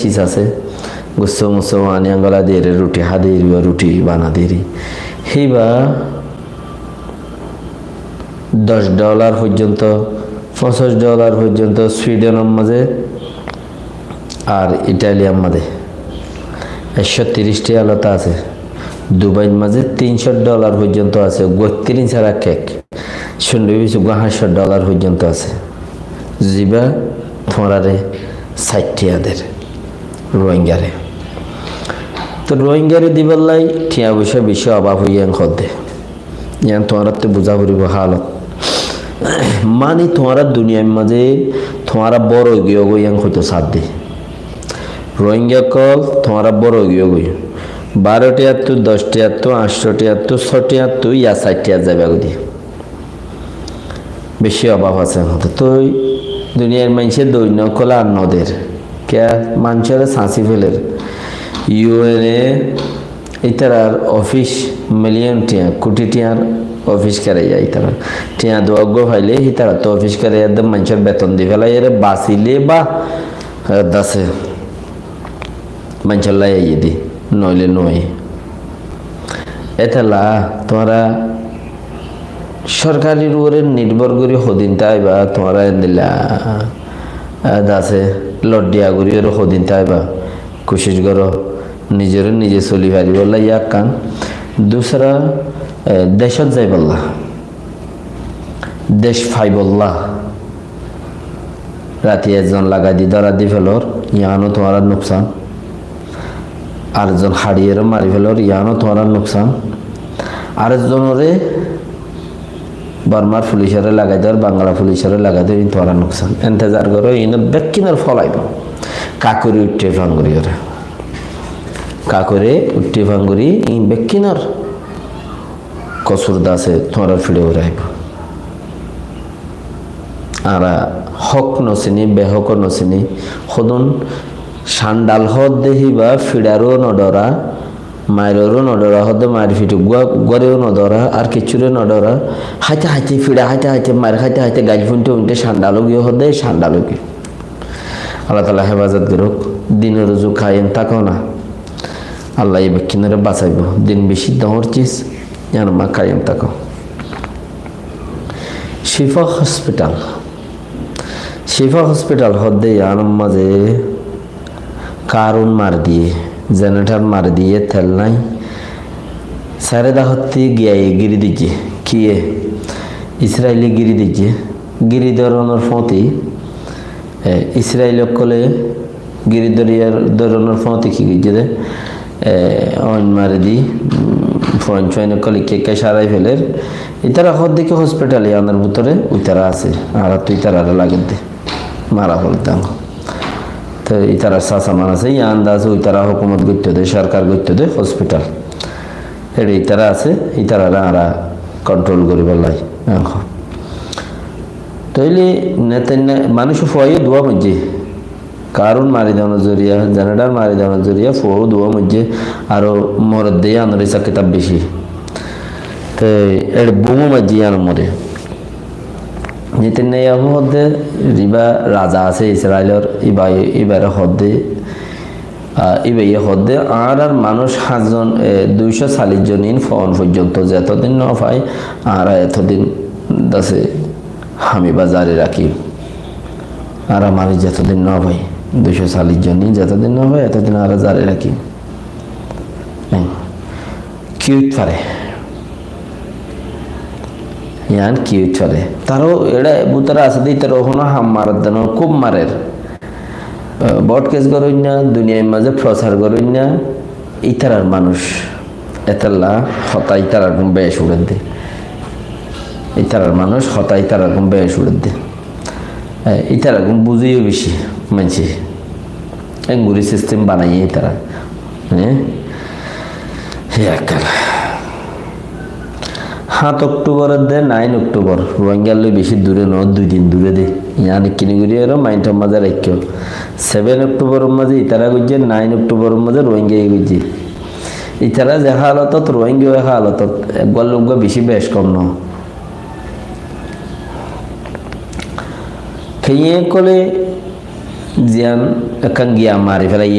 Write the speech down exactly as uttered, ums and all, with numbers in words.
sis asé, gusso musso faní angolá diyóre ruthi há de eri, ruthi bana de eri. Híba doc dholar foijjonto, foñsic dholar foijjonto Sweden or mazé ar Itali or mazé ekcó tiríc thiañ lóti asé. Dubai r mazé tincó dholar foijjonto asé, goittirin sára kek. Cúndhi bisi uggúa háñtcó dholar foijjonto asé. Ziba tuáñrare sair thiañ der Rohingyare. Toi Rohingyare dibállai thiañ foicá beci obab óiye en hoódde. Yián tuáñrattú buzá foribó hálot. Mani tuáñra duniyair mazé tuáñra bóro óigiyói en hoitó saádde. Rohingya ókkol tuáñra bóro óigiyói. Baró thiañttú, doc thiañttú, añctó thiañttú, só thiañttú, ya sair thiañ zaibá goi de. Beci obab asé. Toi duniyair maincé doinna ókkole ar no der. Kiyá? Maincóre sañsi feler. U N e ítarar ofis miliyon thiañ, kuthi thiañr ofis keraiya ítara. Thiañ duwa uggúa faile ítarattú ofis keraiya de maincór beton di felaiyóre basile ba, eh, dase. Maincólla aiyé de, noóile noói. Étella tuáñra sorkarir uore nirbór gorí hodin táiba, tuáñra endilla, ah, dase loddiya gorí ore hodin táiba, kucíc goró, nizoré nize soli faribólla ekkán, dusra, eh, decót zaibólla. Dec faibolla. Rati ezzon lagai di dóra di felor, yiáno tuáñrar nuksan. Ar ezzon haçiyóre mari felor, yiáno tuáñrar nuksan. Ar ezzonoré Bormar fulicoré lagai dor, Bangla fulicoré lagai dor, iín tuáñrar nuksan. Entezar goró, iín bekkúnor fol aibó. Kakuri uiththé fanguri ore. Kakuri uiththé fanguri, iín bekkúnor kosur dase tuáñrar fiçe uore aibó. Añára hók no siní, behók no siní, hodún candal hoódde híba fiçaró no dhora, mairoró no dhora, hoódde mair fiçe gua-, guáreó no dhora, ar kiccúre no dhora, háite háite, fiça háite háite, mair háite háite, gail fúinte fúinte candal óigiyo hoódde, candal óigiyo. Allah taala hefazot gorók, din ruzu kayem táko na. Allah e bekkúnore basaibó. Din beci doñr cis, yián ma kayem táko. Shifa Hospital. Shifa Hospital hoódde yián mazé karun mari diyé, generator mari diyé, tel nai. Sairé dahottí giyaye gíri diyé. Kiyé? Israile gíri diyé. Gíri doronor fóti, e, Israil ókkole gíri doriyar doronor fóti ki goijjé de, e, oin mari di, mm, fuain fuain ókkol ekka ekka sárai feler. Ítara hoódde ki hospital yiánor bútore uitara asé, añárattú ítarare lagedde. Mara félaittó. Te ítarar sasa man asé, yián de asé, uitara hókumot goittó de, sorkar goittó de, hospital. Ére ítara asé, ítarare añára kontrol goríbolla. Ehón. Tóile Netanyahu, manúic fuaiyó duwa moijjé. Karun mari donor zoriya, generator mari donor zoriya, fuaiyó duwa moijjé, aró moredde yiánor isab kitab beci. Te ére bumó maijjé yiánor more. Netanyahu hoódde, íba raza asé Israilor, íba, íbare hoódde, ah, íbaye hoódde, añárar manúic háñtzon, e, duicó callic zon in foon foijjonto zetodin no fai, añára etodin dase ham íba zari rakím. Añára manúic zetodin no fai, duicó callic zon in zetodin no fai, etodin añára zari rakím. Ki óit fare? Yián ki óit fare? Taró eçé bútore asé de, ítara hono ham marer de no, kúb marer. Eh, bodkes goróinna, duniyair mazé fosar goróinna, ítarar manúic. Étella hotá ítarar gún bec uçedde. Ítarar manúic hotá ítarar gún bec uçedde. Eh, ítarar gún buzéyo beci maincé. Enguri sistem banaiyé ítara. Eh? Hé ekkán. Háñt Okthubor edde nain Okthubor, Rohingyar loi beci dure no, dui din dure de. Yián ekkini gori aró maintor mazé raikkó. Seven Okthubor or mazé ítara goijjé, nain Okthubor or mazé Rohingyaye goijjé. Ítara ze halotot, Rohingya e halotot, eggwá loi eggwá beci bec kom no. Kiyé ókkole ziyán ekkán giya mari félaiye.